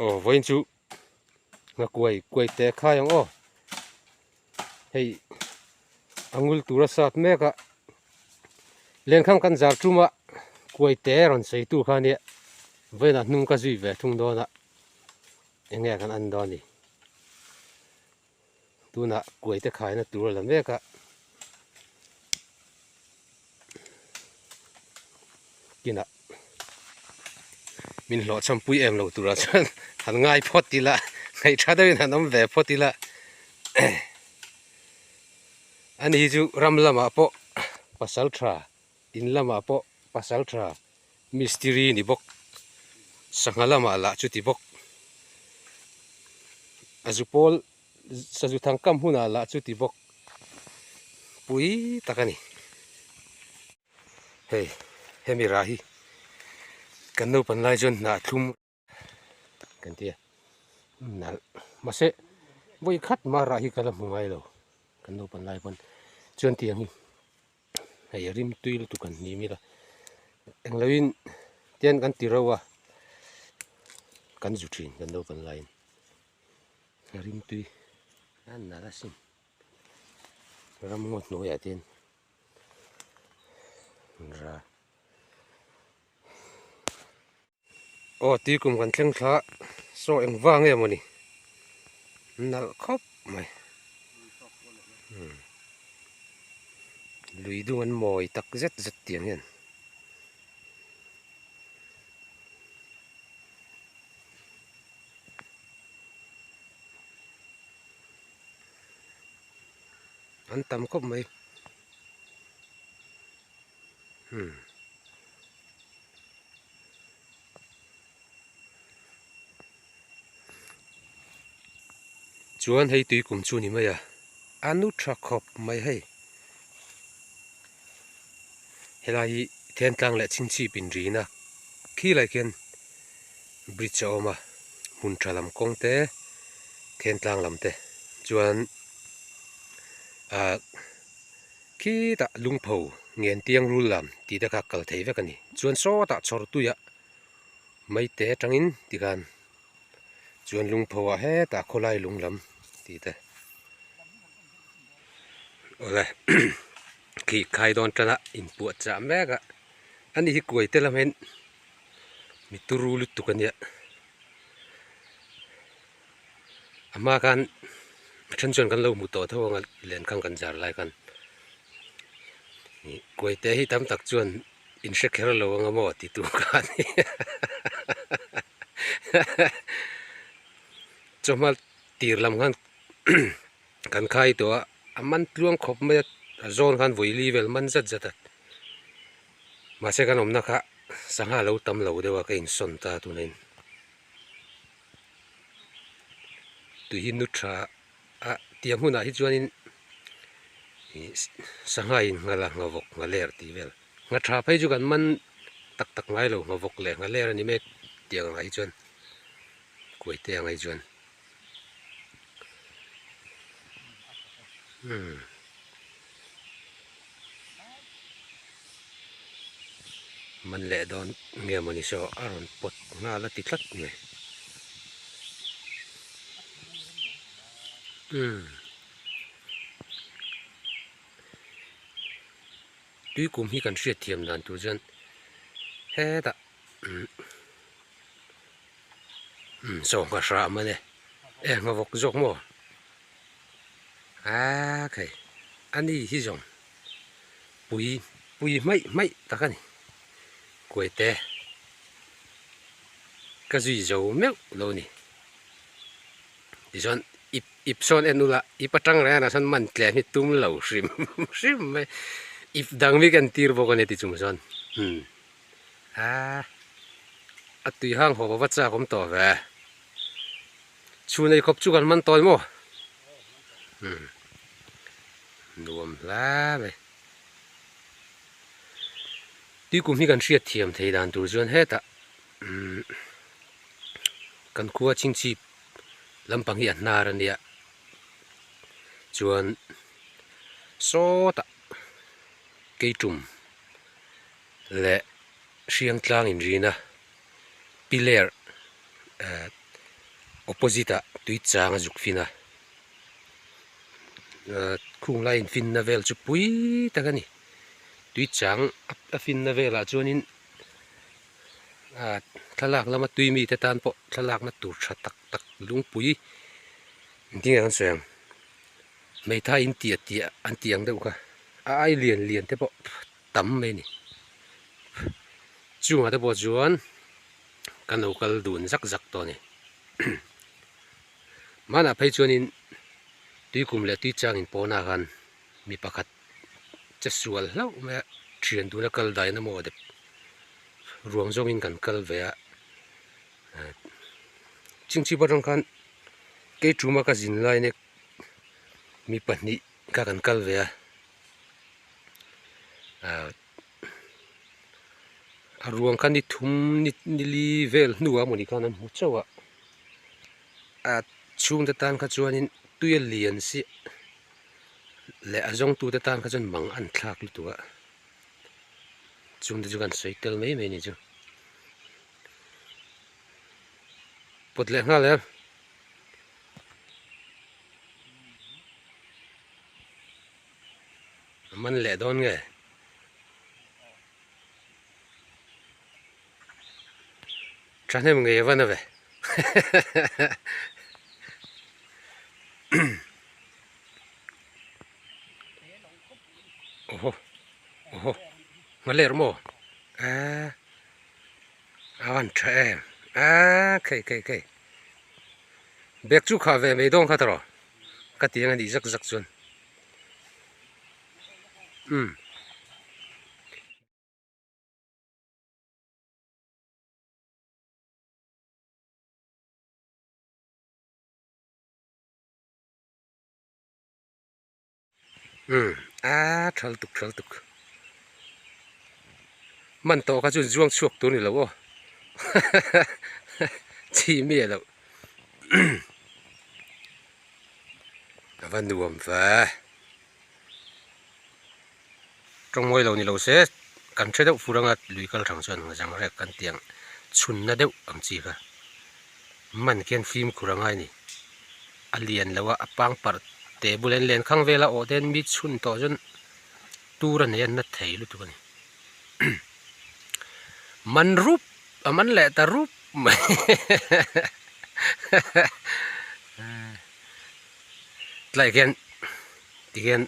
Aw vawiin chu nghakuai kuai te khai ang aw hei a ngul tur a sat mek a lenkhang kan zar tum a kuai te rawn sei tu kha nia vawiin ah hnung ka zui ve thung dawn a eng nge kan en dawn a ni tunah kuai te khaina tur a la mek a kinah min hlawh chhampui em lo turah chuan han ngai phawt ila ngaih tha deuhin han awm ve phawt ila ani hi chu ram lamah pawh pasal tha in lamah pawh pasal tha mistiri ni bawk sangha lamah lah chuti bawk a zu pawl sazu thang kam hunah lah chuti bawk pui tak a ni. Hei hemi rah hi kan naupan lai chuan hnah thlum kan ti a nalh mahse vawi khat mah rah hi ka la hmu ngai lo kan naupan lai pawn chuan tiang hi hei a rim tui lutuk kan hnim ila englo in tian kan ti ro a kan zu thin kan naupan laiin a rim tui a nalh asin ramngaw hnuaiah te hian. Ra Aw tui kum kan thleng thla saw eng vang nge mawni nalh khawp mai lui dung an mawi tak zet zet tiang hian. An tam khawp mai hmm chuan hei tui kum chu ni mai a a nu tha khawp mai hei helai hi Thentlang leh Chhingchhip in rin a khilai khian bridge a awm a hmun tha lam kawng te Thentlang lam te chuan ah khitah lungpho ngen tiang rul lam tih te kha kal thei vek a ni chuan sawtah chhawr tuiah mai te atangin tikhan chuan lungpho ah hetah khawlai lung lam tih te awle khi khai dawn tana inpuah chah mek a ani hi kuai te lam hian mi turu lutuk a nia. A hma khan a then chuan kan lo hmu tawh tho ang a len khan kan zar lai khan ih kuai te hi tam tak chuan in hre kher lo ang a maw ti tur kha a ni chawhma tir lam khan kan khai tawh a a man tluang khawp mai a a zawn khan vawi li vel man zat zat a mahse kan awmna kha sangha lo tam lo deuh a ka insawn ta tunin. Tui hi nu tha a tiang hunah hi chuanin ih sangha in nghala nghavawk nghaler tih vel ngha tha phei chu kan man tak tak ngai lo nghavawk leh nghaler a ni mek tiang angah hi chuan kuai te ang ah hi chuan umm. Man leh dawn nge mawni saw a rawn pawt nghal a ti tlat mai umm tui kum hi kan hriat thiam dan tur chuan hetah umm umm saw ngha hrah a man e e nghavawk zawk maw a khai ani hi zawng. Pui pui hmaih hmaih tak a ni. Kuaite ka zui zo meuh lo a ni. Tichuan ip ip sawn en ula ip atang reng ah sawn man tlem hi tum lo hrim hrim mai ip dang mi kan tir bawk a ni tichung chuan umm a a tui hang haw va chak awm tawh ve. Chhun ei khawp chu kan man tawi maw? Umm nuam hle mai. Tui kum hi kan hriat thiam thei dan tur chuan hetah umm kan khua chingchip lampang hi a hnar a nia chuan sawtah keitum leh hriang tlang inrina piler eh. Opposite ah tui chang a zuk fin a, khung lai infinna vel chu pui tak a ni. Tui chang a finna velah chuanin thlalak lama tui mite tan pawh thlalakna tur tha tak tak lungpui engtin nge kan sawi ang hmeithai in tiah tiah an tih ang deuh kha a ai lian lian te pawh tam mai a ni. Chungah te pawh chuan kan lo kal dun zak zak tawh a ni. Hmanah phei chuanin tuikum leh tuichang inpawhnaah khan mi pakhat che sual hlauh mai a, thian tuna kal dahin a maw dep ruang zawngin kan kal ve a, chingchip atang khan keiṭuma ka zin lai nek mi pahnih kha kan kal ve a, a ruang kha ni thum ni li vel hnuah mawni khan an hmu chauh a, a chhungte tan kha chuanin tui a lian si. Leh a zawngtute tan kha chuan mang an thlak lutuk a, chungte chu kan sawi tel mai mai a ni chu. Pawt leh nghal em? A man leh dawn nge? Thahnem ngei a va na ve. Oho oho nghaler maw a a van tha em a khei khei khei bag chu khah ve mai dawn kha tawh ka ti ang a nih zak zak chuan umm. Umm a thal tuk thal tuk man tawh kha chuan zuang chhuak tur a ni lo aw chhi miah loh a va nuam ve. Tawngmawi lo ni lo se kan hre deuh fur anga lui kal thang chuan zang rek kan tih ang chhunna deuh ang chi kha man khian fimkhur a ngai a ni. A lian lo a, a pang parh te bula in len khang vel a awh te hian mi chhun tawh chuan tur a nei a na thei lutuk a ni. Man rup a man leh ta rup mai tlai khian tikhian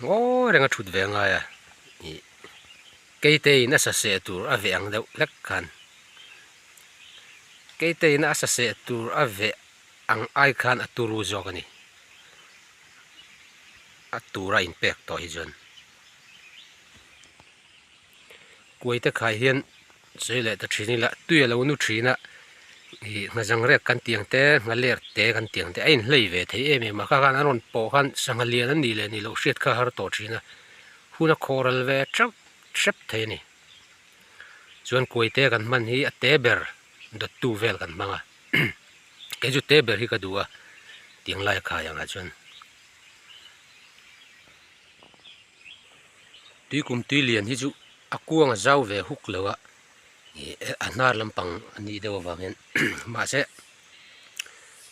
Ngawi reng a thut ve angai a, ih keite in a saseh tur a veh ang deuh hlek khan keite in a saseh tur a veh ang ai khan a turu zawk a ni, a tura inpek tawh hi chuan kuaite khai hian sawi leh ta thin ila tui a lo nu thin a ih nghazang rek kan tih ang te nghaler te kan tih ang te a inhlei ve thei em em a kha khan an rawn pawh khan sangha lian an nih leh nih loh hriat kha a har tawh thin a hun a khawhral ve teuh hrep thei a ni chuan kuaite kan hman hi a te ber dawttu vel kan hmang a kei chu te ber hi ka duh a tiang lai a khai ang ah chuan. Tuikum tui lian hi chu a kuang a zau ve huk lo a ih a hnar lampang a nih deuh avang hian mahse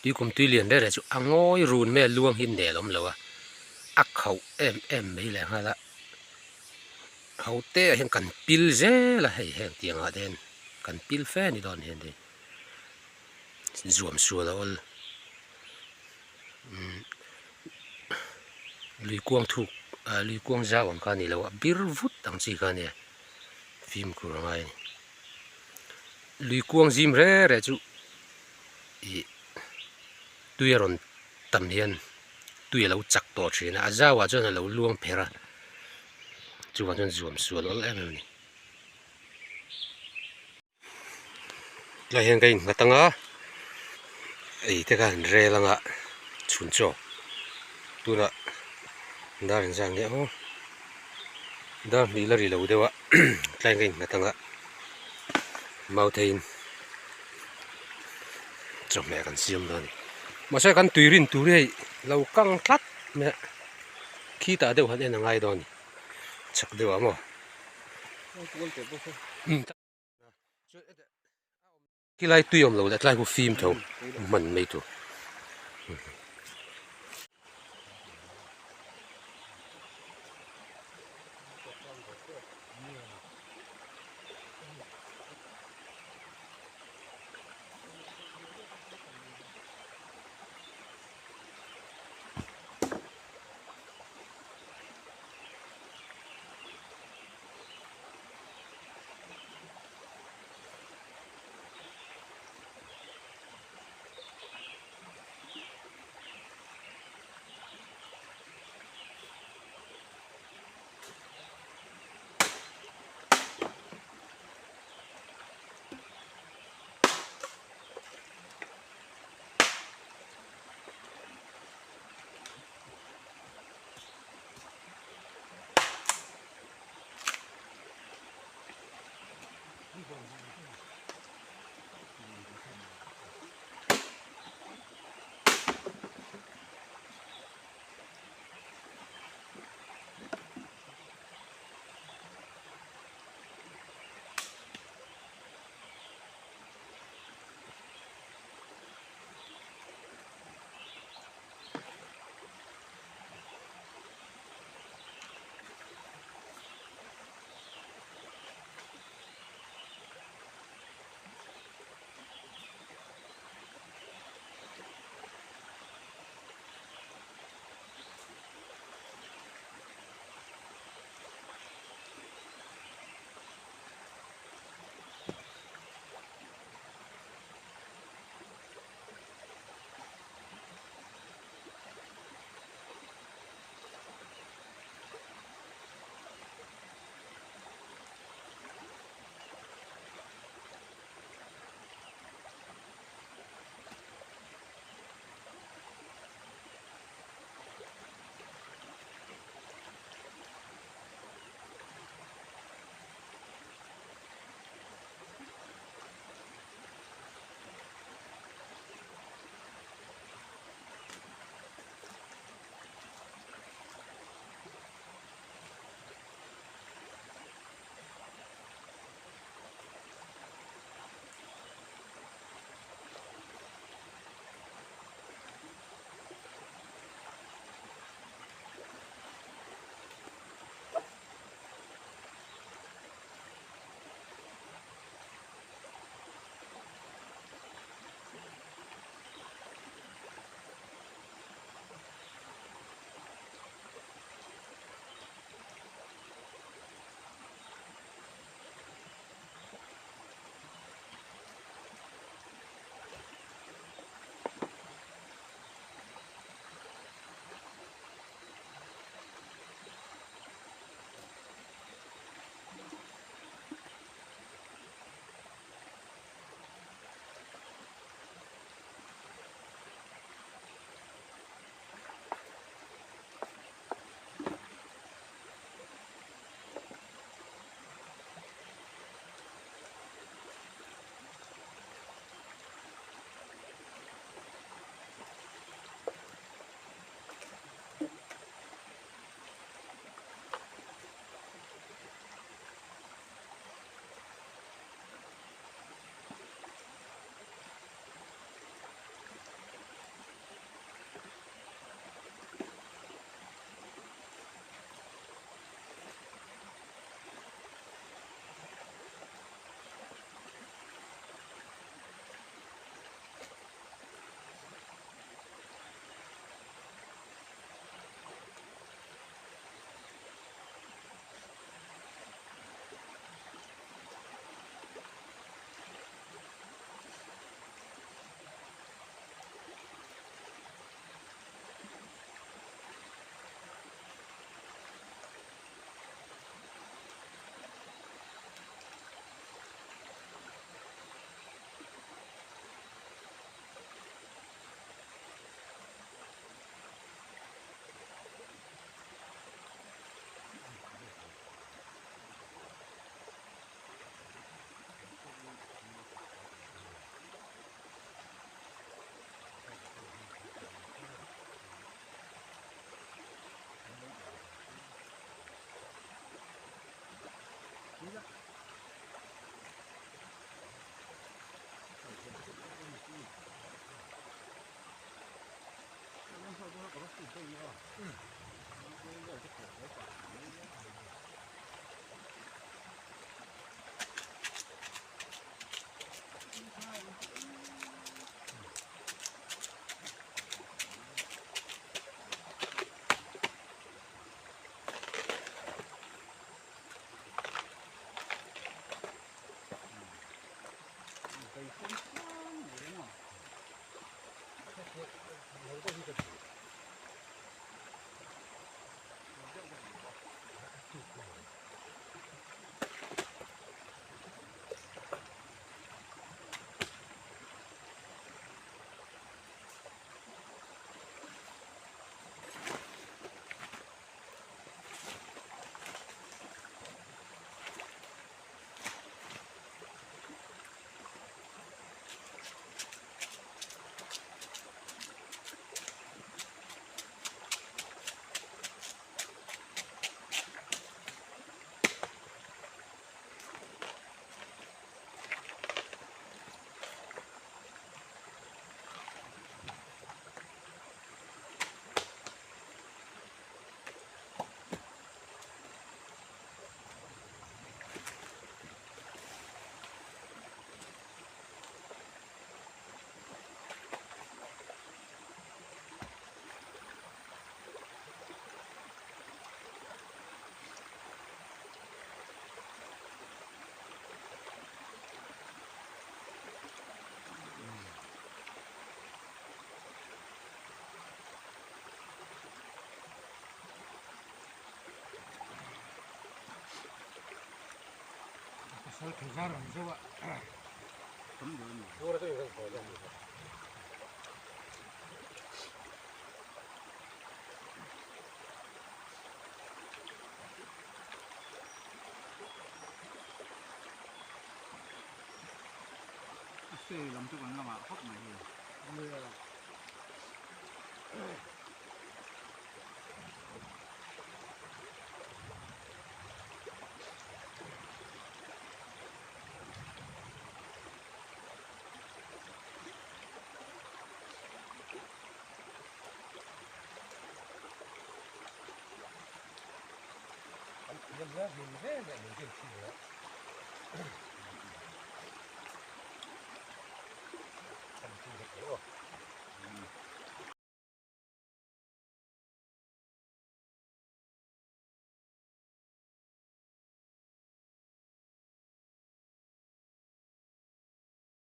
tuikum tui lian reng reng chu a ngawi run mai a luang hi nel awm lo a a khauh em em mai leh nghal a ho te ah hian kan pil zel a hei heng tiang ah te hian kan pil fe a ni dawn hian hei zuam sual a awl. Lui kuang thuk ah lui kuang zau ang kha a ni lo a bir vut ang chi kha a nia fimkhur a ngai a ni lui kuang zim re re chu ih tui a rawn tam hian tui a lo chak tawh thin a a zau ah chuan a lo luang pherh a chuvang chuan zuam sual awl em em a ni. Tlai hian ka innghat anga ei te kha an rel anga chhun chaw tunah dar inzan nge aw dar hnih la ri lo deuh a tlai hian ka innghat anga mau theiin chawhmeh kan siam dawn a ni mahse kan tui rin tur hi hei lo kang tlat mai a khitah deuh han en a ngai dawn a ni chak deuh ah maw. Khilai tui awm lo leh tlai khu fim tho hman mai tur. An thiam hle hlim ve leh mai hian thil a.